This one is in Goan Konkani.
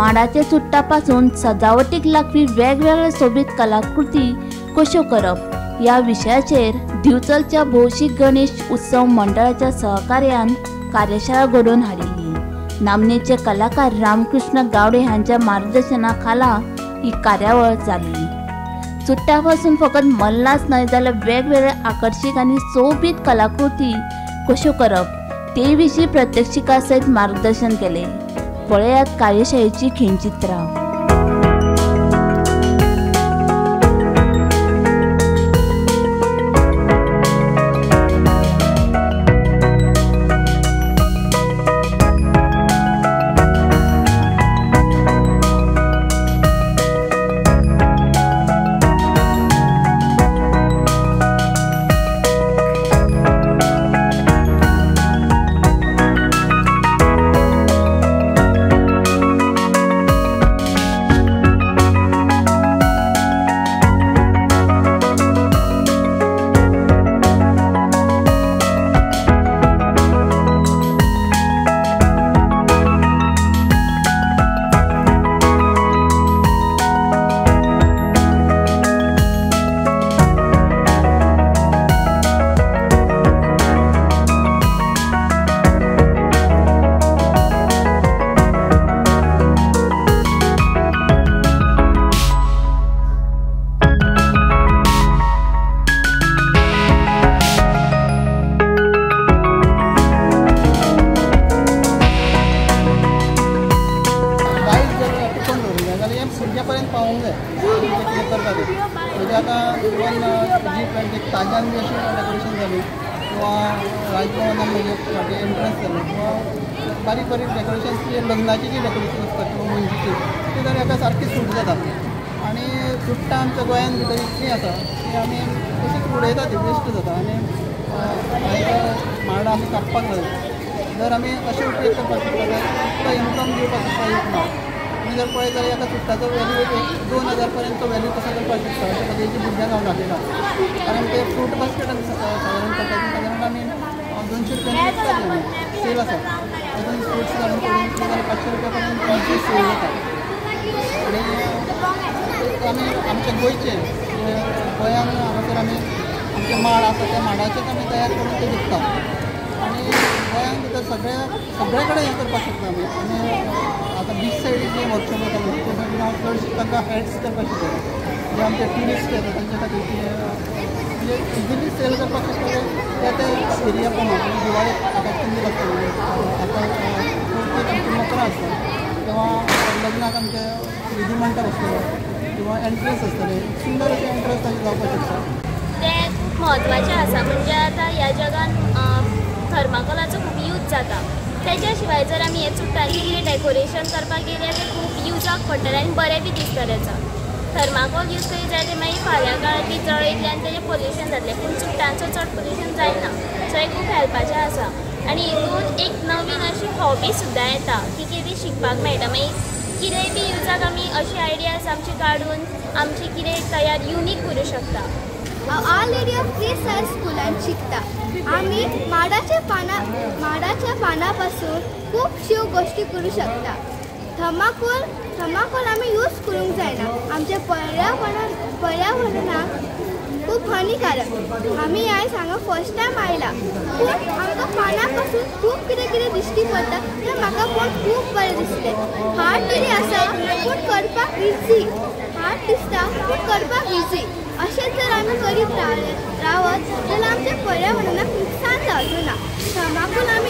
माडाच्या चुट्टा पासून सजावटीक लागपी वेगवेगळे सोबीत कलाकृती कश्यो करप ह्या विशयाचेर दिवचलच्या भौशीक गणेश उत्सव मंडळाच्या सहकार्यान कार्यशाळा घडोवन हाडिल्ली। नामनेचे कलाकार रामकृष्ण गावडे हांच्या मार्गदर्शना खाला ही कार्यावळ जाली। चुट्टा पासून फकत मल्लाच न्हय जाल्यार वेगवेगळे आकर्शीक आनी सोबीत कलाकृती कश्यो करप ते विशीं प्रात्यक्षिका सयत मार्गदर्शन केले। पळयात कार्यशाळेची खिणचित्रां। म्हणजे आता इवन जी ट्वेंटी ताज्यान बी अशें डेकोरेशन जाली किंवा राजभवनान म्हणजे फाटीं एंट्रन्स जालें किंवा बारीक बारीक डेकोरेशन्स जी लग्नाची जी डेकोरेशन आसता किंवा मुंजीची ती तर हेका सारकी सूट जाता। आनी चुट्टां आमच्या गोंयान भितर इतलीं आसा की आमी तशीच उडयता ती वेस्ट जाता आनी माडां आमी कापपाक लागली। जर आमी अशें उपयोग करपाक शकता जाल्यार इतलो इनकम दिवपाक शकता एक माड। आमी जर पळयत जाल्यार एका चुट्टाचो वॅल्यू एक 2000 पर्यंत वॅल्यू कसो करपाक शकता अशें पद्दतीची भुरग्यांक हांव दाखयता। कारण ते फ्रूट बास्केट आमी सादारण करता सादारण आमी 200 रुपयांनी विकतात, सेल आसा तातूंत फ्रुट्स घालून करून जाल्यार 500 रुपया पर्यंत इजी सेल जाता। आनी आमी आमच्या गोंयचे गोंयान हांगासर आमी आमचे माड आसा त्या माडाचेच आमी तयार करून ते विकता आनी गोंयान भितर सगळे कडेन हें करपाक शकता आमी। आनी आतां बीच सायडीक जे वर्कशॉप जाता ते सायडीन हांव चडशे तांकां हॅट्स करपाक शिकयता, जे आमचे ट्युरिस्ट येता तांच्या खातीर म्हणजे इजिली सेल करपाक शकता त्या त्या एरिया प्रमाण। दिवाळेक आकाशकंदील आसतले, आतां चवथीक आमची मकरां आसता किंवा लग्नाक आमचे विधी मंडप आसतलो किंवा एंट्रन्स आसतले, सुंदर अशें एंट्रन्स ताजें जावपाक शकता। तें खूब म्हत्वाचें आसा। म्हणजे आतां ह्या जगान थर्माकोलाचो खूब यूज जाता, तेज्या शिवाय जर आमी हे चुट्टांचें कितें डेकोरेशन करपाक गेल्यार तें खूब युजाक पडटलें आनी बरें बी दिसतलें। थर्माकोल यूज करीत जाल्यार तें मागीर फाल्यां काळार बी जळयतलें आनी तेजें पोल्युशन जातलें, पूण चुट्टांचो चड पोल्युशन जायना। सो हें खूब हेल्पाचें आसा आनी हितून एक नवीन अशी हॉबी सुद्दां येता की कितें शिकपाक मेळटा। मागीर कितेंय बी युजाक आमी अशी आयडियाज आमची काडून आमची कितें तयार युनीक करूं शकता। हांव our lady of grace high स्कुलान शिकता। आमी माडाच्या पानां पासून खुबश्यो गोश्टी करूं शकता। थर्माकोल आमी यूज करूंक जायना, आमच्या पर्यावरणाक खूब हानिकारक। आमी आयज हांगा फर्स्ट टायम आयला, पूण आमकां पानां पासून खूब कितें कितें दिश्टी पडटा तें म्हाका पळोवन खूब बरें दिसलें। हार्ड तरी आसा पूण करपाक इजी, हार्ड दिसता पूण करपाक इजी। अशें जर आमी करीत रावत जाल्यार आमच्या पर्यावरणाक नुकसान जावचें ना। थर्माकोल आमी